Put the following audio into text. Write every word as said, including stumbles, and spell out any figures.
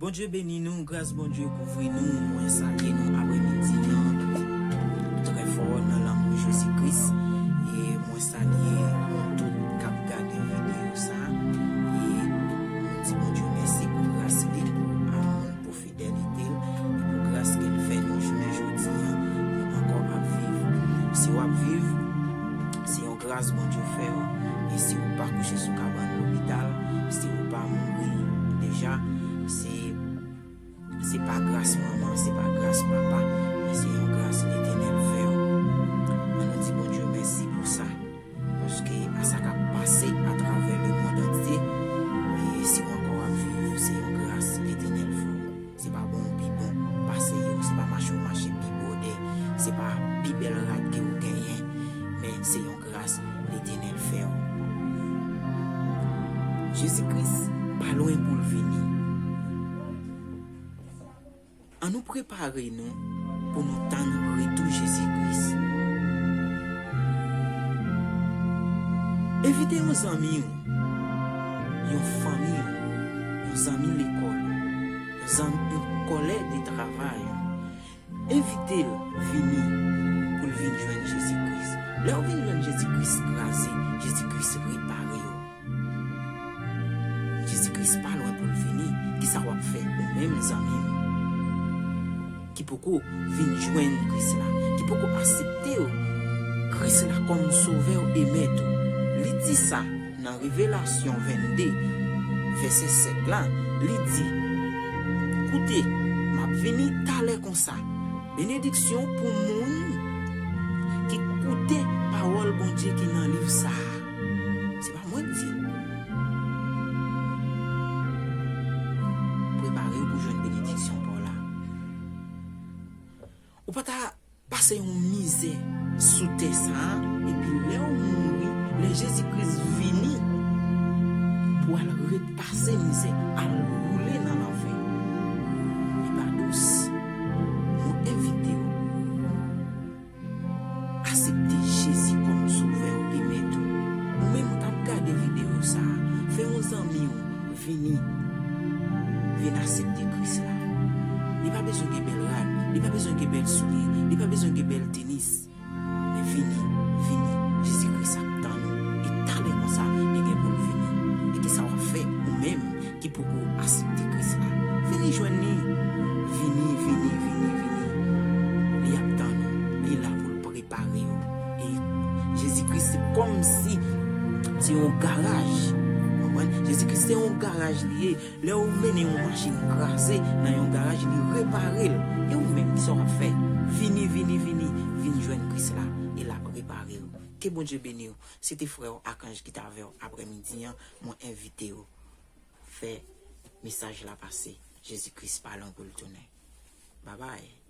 Bondye beni nou, gras Bondye kouvri nou. Mwen salye nou aprèmidi an trè fò nan lanmou Jezi Kris. E mwen salye nou tout k ap gade videyo sa. E nou di Bondye mèsi pou gras li, pou amou l, pou fidelite l, e pou gras ke l fè nou jounen jodi an. Nou ankò ap viv. Si w ap viv, se yon gras Bondye fè w. E si ou pa kouche sou kabann lopital, si ou pa mouri deja, se, se pa gras manman, se pa gras papa, men se yon gras Letènèl fè w. Ann nou di Bondye mèsi pou sa. Paske a sa k ap pase atravè lemonn antye, e si w ankò ap viv, se yon gras Letènèl fè w. Se pa bon w pi bon pase yo, se pa mache w mache pi bwode, se pa pi bèl rad ke w genyen, men se yon gras Letènèl fè w. Jezi Kris pa lwen pou l vini. Ann nou prepare nou pou nou tann retou Jezi Kris. Envite yon zanmi w, yon fanmi w, yon zanmi lekòl ou, yon zanmi, yon kòlèg de travay ou. Envite l vini pou l vin jwenn Jezi Kris. Lè w vin jwenn Jezi Kris kraze, Jezi Kris repare yo. Jezi Kris pa lwen pou l vini. Kisa w ap fè, ou menm zanmi m, ki poko vin jwenn Kris la, ki poko aksepte Kris la kòm Sovè w e Mèt ou? Li di sa nan Revelasyon vennde, vèsè sèt la, li di, "Koute, m ap vini talè konsa. Benediksyon pou moun ki koute pawòl Bondye ki nan liv sa a." Se pa mwen k di l. Prepare w pou jwenn benediksyon pa w la. Ou pa ta pase yon mizè sou tè sa a, epi lè w mouri, lè Jezi Kris vini pou al repase mizè, al woule nan lanfè. Li pa dous. Mwen envite w aksepte Jezi kòm Sovè w e Mèt ou. Ou menm ou t ap gade videyo sa a, fè yon zanmi w vini, vin aksepte Kris la. Li pa bezwen gen bèl rad, li pa bezwen gen bèl soulye, li pa bezwen gen bèl tenis. Men vini, vini, Jezi Kris ap tann ou. E talè konsa, li gen pou l vini. E kisa w ap fè, ou menm ki poko aksepte Kris la? Vini jwenn li. Vini, vini, vini, vini. Li ap tann ou. Li la pou l prepare w. E Jezi Kris se kòmsi se yon garaj. Konprann? Jezi Kris se yon garaj li ye. Lè ou mennen yon machin kraze nan yon garaj, li repare l. E ou menm, kisa w ap fè? Vini, vini, vini. Vin jwenn Kris la. E l ap repare w. Ke Bondye beni w. Se te frè w Akanj ki t avè w aprèmidi an. Mwen envite w fè mesaj la pase. Jezi Kris pa lwen pou l tounen. Babay.